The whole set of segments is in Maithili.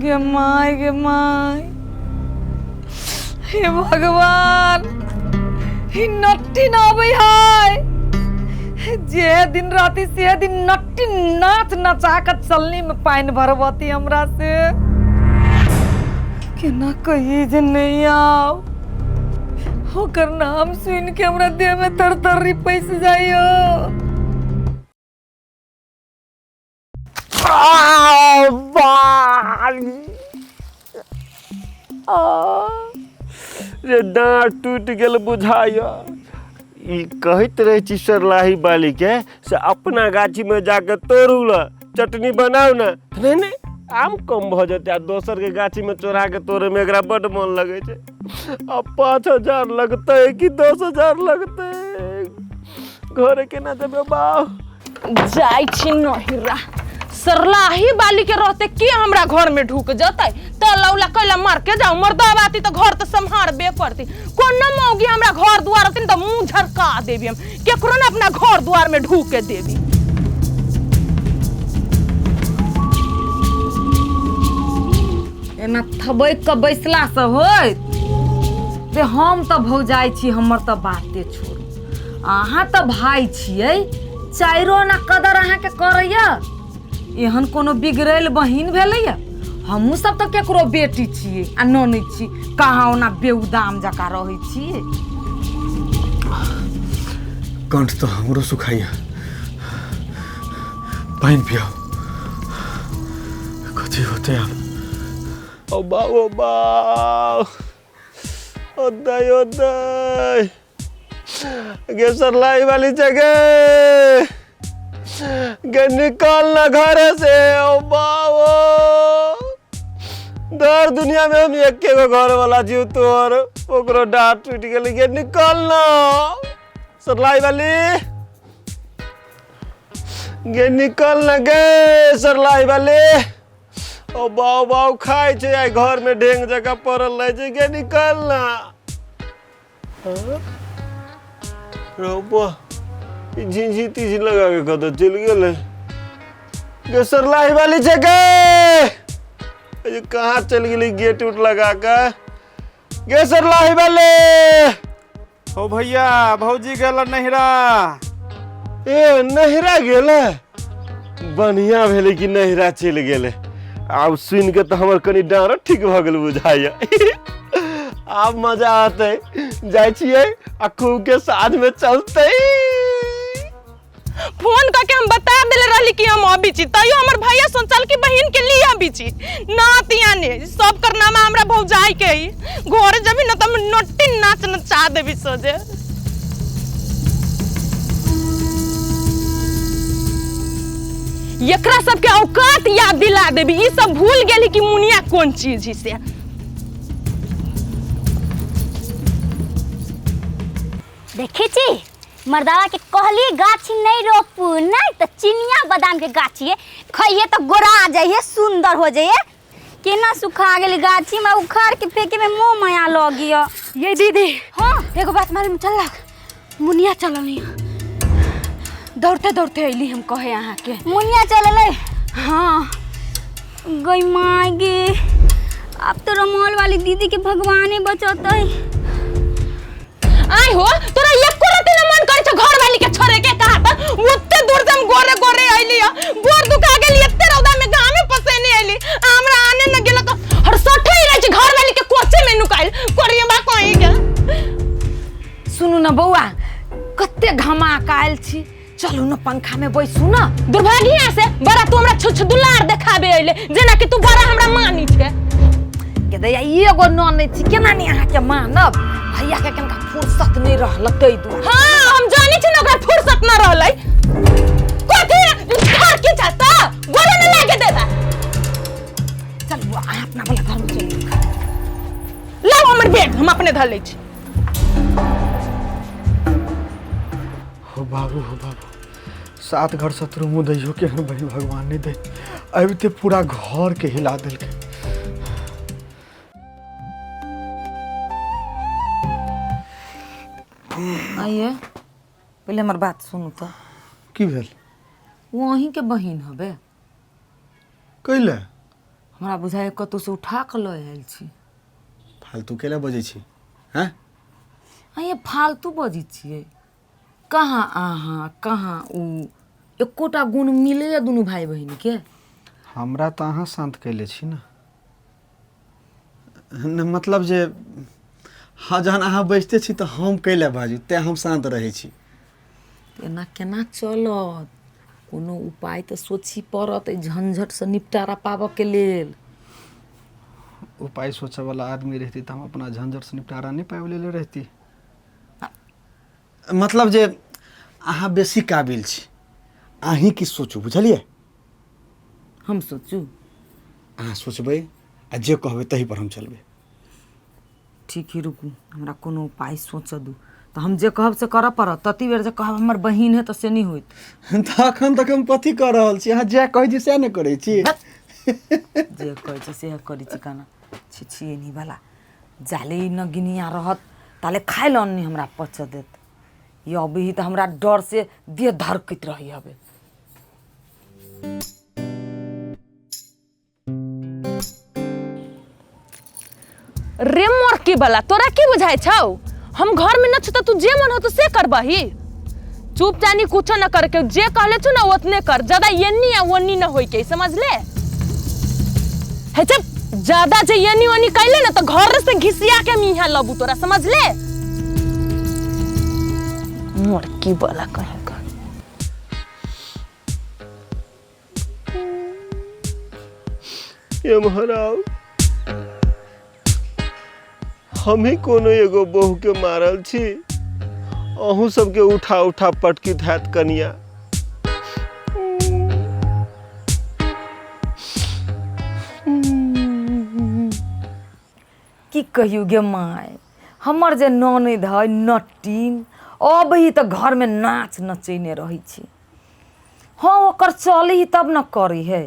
गे my, गे my, हे भगवान, ई नट्टी न अबै है। जे दिन रहती से दिन नट्टी नाच नचा के चलनी में पानि भरबती हमरा से। केना कहिए जे नहीं आओ, ओकर नाम सुन के हमरा देह में तरतरी पैस जाइयो। रे डाँट टूटि गेल बुझाइया। ई कहैत रहै छी सरलाही बालीके से अपना गाछीमे जाके तोड़ू ल चटनी बनाउ ने। नहि नहि, आम कम भऽ जेतै आ दोसरके गाछीमे चोरा के तोड़ैमे एकरा बड्ड मन लगै छै। आ 5000 लगतै कि 10,000 लगतै, घरे केना जेबै बाउ? जाइ छी नहिरा, सरलाही बाली के रहते के हमरा घर में ढुक जतै? तला उला कैला मार के जाऊ, मर्दाबाती तो घर तो सम्हारबे करती। कोनो मौगी हमरा घर दुआर होती तो मुंह झरका देबी हम, केकरो ना अपना घर दुआर में ढुक के देबी। एना थबैक के बैसला से होइत से हम तऽ भौजाइ छी, हमर तऽ बाते छोड़ू। अहाँ तऽ भाय छियै, चाइरो आना कदर अहाँके करैया? एहन कोनो बिगड़ैल बहिन भेलैया? हमहूँ सब तऽ केकरो बेटी छियै आ ननैद छी, कहाँ ओना बेउदाम जकाँ रहै छियै। कंठ तो हमरो सुखाइया, पानि पियाओ। कथी होते आब? ओ बा, ओ बा, ओ दाई, ओ दाई गे, सरलाई वाली जगह गे, निकाल ना घर से। ओ बाबो, दर दुनिया में हम एके गो घर वाला जीव तोर, ओकरो डांट टूट गेल। गे निकाल ना सरलाई वाली गे, निकल ना गे सरलाई वाली। ओ बाऊ बाऊ खाइ छै, आइ घर में ढेंग जकाँ पड़ल रहै छै। गे निकल ना। रौ बा, ई झिझी तिझी लगा के कतऽ चलि गेलै? गे सरलाही वाली छै गे, ये कहाँ चलि गेलै गेट उट लगा के? गे सरलाही वाले। हो भैया, भौजी गेल नहिरा। ए नहिरा गेलै, बढ़िया भेलै कि नहिरा चलि गेलै। आब सुनि के तऽ हमर कनि डाँड़ो ठीक भऽ गेल बुझाइया। आब मजा आतै, जाइ छियै आ खूब के साँझ में चलतै। फोन करके हम बता देले रहली कि हम अभी छी, तैयो हमर भैया सोचल कि बहिन के लिए अभी छी ना तियाने सब करनामा हमरा भौजाई के ही। घर जबी न त हम नोटी नाच नचा देबी सोजे। एकरा सबके औकात याद दिला देबी। ई सब भूल गेली कि मुनिया कोन चीज ही से। देखी छी मर्दावा के कहली गाछी नहीं रोपू, नहीं तो चिनिया बादाम के गाछी है, खइए तो गोरा जाइए, सुंदर हो जाइए। केना सुखा गेल गाछी में, उखाड़ के फेंके में मोह माया लग गया। ये दीदी, हाँ एगो बात मालूम चलक? मुनिया चलनी, दौड़ते दौड़ते अइली हम कहे अहाँ के। मुनिया चलले? हाँ। गई माय गे, अब तो रमौल वाली दीदी के भगवाने बचौतै। आय हो, तोरा एको रति न मन करे छौ घर वाली के छोड़े के? कहा त ओते दूर से हम गोरे गोरे अइली ह, गोर दुखा गेली, एते रौदा में घामे पसेने अइली, आ हमरा आने न गेल त हर सठे ही रहै छै घर वाली के कोचे में नुकाइल कोरियबा कहीं के। सुनू न बौआ, कते घमा के आयल छी, चलू न पंखा में बैसू न। दुर्भाग्य से बड़ा तू हमरा छुछ दुलार देखाबे अइले, जेना कि तू बड़ा हमरा मानी छे। के दैया, एगो ननैद छी, केना नहि अहाँके मानब? भैया के कनिका फुर्सत नहि रहल ताहि दुआरे। हाँ हम जानी छी न ओकरा फुर्सत न रहलै। कथी घर की चाहता गोरे न लागे देता। चल बौआ, अहाँ अपना वाला घर में चलू। लाओ हमर बैग, हम अपने धर लै छी। हो बाबू, हो बाबू, सात घर शत्रु मुँह दैयो के बही भगवान नहीं दे, अबिते पूरा घर के हिला देलकै। आइए पहिले हमर बात सुनू तऽ। की भेल? ओ अहीँके बहिन हबे। कैले? हमरा बुझाइए कतहुसँ उठा कऽ लऽ आयल छी। फालतू केला बजै छी? हैं अहाँ फालतू बजै छियै? कहाँ अहाँ कहाँ उ, एकोटा गुण मिलैए दुनू भाय बहिनके? हमरा तऽ अहाँ शान्त कैले छी ने। ने मतलब जे हँ, जहन अहाँ बजिते छी तऽ हम कैले बाजू, तेँ हम शान्त रहै छी। एना केना चलत? कोनो उपाय तऽ सोचही पड़त एहि झंझटसँ निपटारा पाबऽके लेल। उपाय सोचऽवला आदमी रहिती तऽ हम अपना झंझटसँ निपटारा नहि पाबि लेले रहिती। मतलब जे अहाँ बेसी काबिल छी, अहीं की सोचू, बुझलियै? हम सोचू? अहाँ सोचबै आ जे कहबै तही पर हम चलबै। ठीक है, रुकू, हमरा कोनो उपाय सोचऽ दू। तऽ हम जे कहब से करऽ पड़त। तती बेर जे कहब हमर बहिन है तऽ से नहि होइत। तऽ अखन तक हम कथी कऽ रहल छी? अहाँ जे कहै छी सएह ने करै छी। जे कहै छी सएह करै छी। केना छी छी एनी वाला जाले ई नगिनिया रहत ताले खाय लए अन्नी हमरा पचऽ देत। ई अबही तऽ हमरा डर से देह धरकैत रही हबे। रे मोरकी वाला, तोरा की बुझाइ छौ? हम घर में न छु त तू जे मन हो तो से करबही? चुप जानी, कुछो न करे के, जे कहले छु ना ओतने कर, ज्यादा एन्नी आ ओन्नी न होई के, समझ ले? हे चुप, ज्यादा जे एन्नी ओन्नी कैले ना तो घर से घिसिया के हम यहाँ लबू तोरा, समझ ले? मोरकी वाला कहीं का। एम्हर आउ, हमही कोनो एगो बहू के मारल छी? अहूँ सबके उठा उठा पटकी हैत कनिया। की कहियौ गे माय, हमर जे ननैद है नटीन, अबही तऽ घरमे नाच नचैने रहै छै। हँ, ओकर चली तब ने करै है।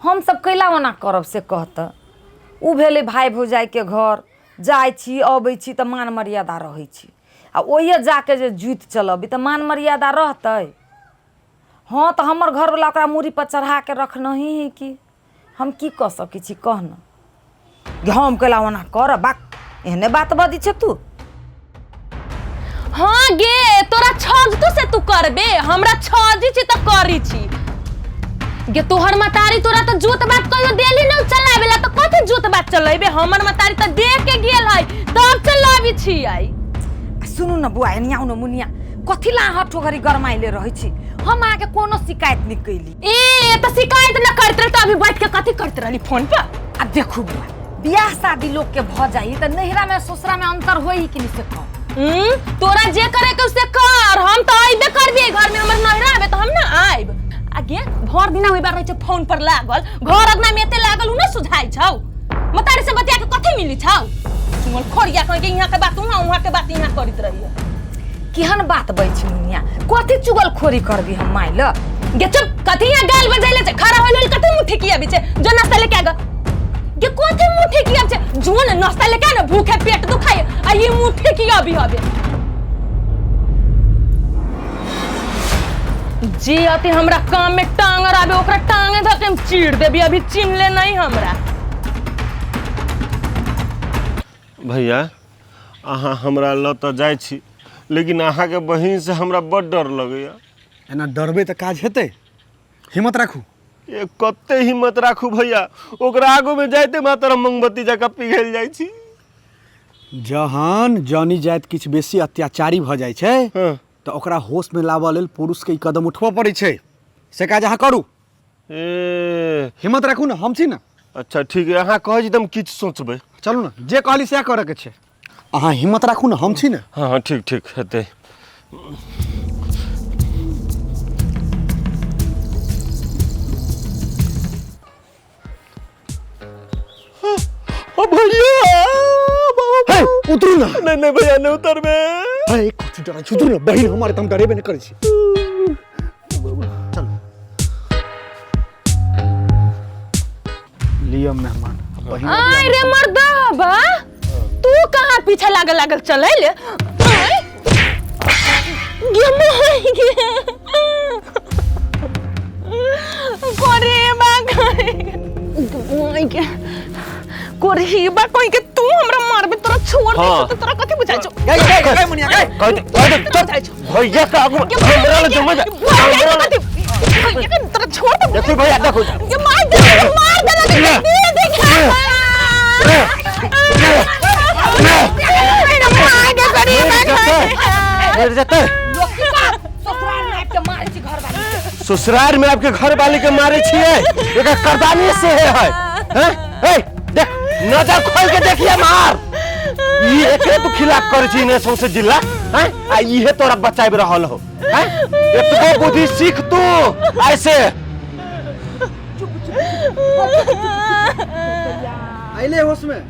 हमसब कैला ओना करब से कहतऽ? ओ भेलै भाय भौजाइके घर, जाइ छी अबै छी तऽ मान मर्यादा रहै छै, आ ओहिए जाके जे जुति चलबी तऽ मान मर्यादा रहतै? हँ, तऽ हमर घरवला ओकरा मूड़ीपर चढ़ाके रखनही हइ कि हम की कऽ सकै छी? कह ने जे हम कैला ओना करब? बाक, एहने बात बजै छै तू। हाँ गे, तोरा छज तू से तू करबे, हमरा छजी छी त करी छी। गे, तोहर मतारी तोरा त जोत बात कहियो देली न चलावेला, त कथी जोत बात चलेबे? हमर मतारी त दे के गेल है तब चलाबी छी आई। आ सुनू ने बुआ, एनी आउ ने मुनिया। कथी ला अहाँ ठोकरी गरमाइले रहै छी? हम अहाँके कोनो शिकायत नहि कैली। ए त शिकायत न करत रह त अभी बैठ के कथी करत रहली फोन पर? आ देखू बुआ, बियाह शादी लोग के भ जाई त नैहरा में ससुरा में अंतर होई कि नहीं से कह। तोरा जे करे के से कर, हम त आइबे करबे घर में, हमर नैहरा आबे त हम ना आइब। आ गे, भर दिना ओइ बार रहै छै फोन पर लागल, घर अंगना में एते लागल उ ना सुझाइ छौ? मतारी से बतिया के कथी मिली छौ? चुगल खोरिया कह के इहाँ के बात उहाँ, उहाँ के बात इहाँ करत रहिए। केहन बात बै छी मुनिया? कथी चुगलखोरी करबी हम माय ल? गे चुप, कथी यहाँ गाल बजैले छै? खड़ा होइल कथी मुँह ठेकिया बिचे? जो नाश्ता लेके आ ग। गे, कथी मुँह ठेकिया छै? जो ने नाश्ता लेके आ ने, भूखे पेट दुखाय आ ये मुँह ठेकिया भी हबे। जे अति हमरा काम में टांग अड़ाबे ओकरा टांगे धके हम चीर देबी, अभी चिन्ह ले नहीं हमरा। भैया, अहाँ हमरा लऽ तऽ जाइ छी, लेकिन अहाँके बहिनसँ हमरा बड्ड डर लगैए। एना डरबै तऽ काज हेतै? हिम्मत राखू। ए कते हिम्मत राखू भैया, ओकरा आगूमे जाइते मात्र हम मोमबत्ती जकाँ पिघलि जाइ छी। जहन जनी जाति किछु बेसी अत्याचारी भऽ जाइ छै तऽ ओकरा होशमे लाबऽ लेल पुरुषके ई कदम उठबऽ पड़ै छै, से काज अहाँ करू। ए हिम्मत राखू ने, हम छी ने। अच्छा ठीक है, अहाँ कहै छी तऽ हम किछु सोचबै। चलू ने, जे कहली सएह करऽके छै। अहाँ हिम्मत राखू ने, हम छी ने। हँ हँ, ठीक ठीक हेतै। ओ भैया। हे, उतरू ना। नहीं नहीं भैया, नहीं उतरबे। हे, कथी डराइ छी? उतरू ने, बहिन हमर, तऽ हम डरेबे नहि करै छी। चलू, लिअ मेहमान, बहिन। आय रे मर्दाबा, तू कहाँ पीछे लागल लागल चलै ले? आय गे माय गे, करे बा। गोरहीबा कहीं के तू हमरा मारबे तोरा छोड़ दे हाँ। तो तोरा कथी बुझाइ छौ? गई गई गई मुनिया गई कह दे कह दे बुझाइ छौ? भैया का आगू हमरा ले जमा जा भैया के कथी भैया के तोरा छोड़ दे। देखो भैया देखो। ये मार दे मार दे लगे दे दे मार दे गरीब मर जते। ससुराल में आबि के मारै छी घर वाली। ससुराल में आपके घर वाले के मारे छिए एकर करदानी से है है हैं? ए देख नजर खोल के देखिए मार ई एकरे तू खिलाफ कर छी ने सौंसे जिला हैं आ इहे तोरा बचाब रहल हो हैं। एतबो बुद्धि सीख तू ऐसे। अइले होश में।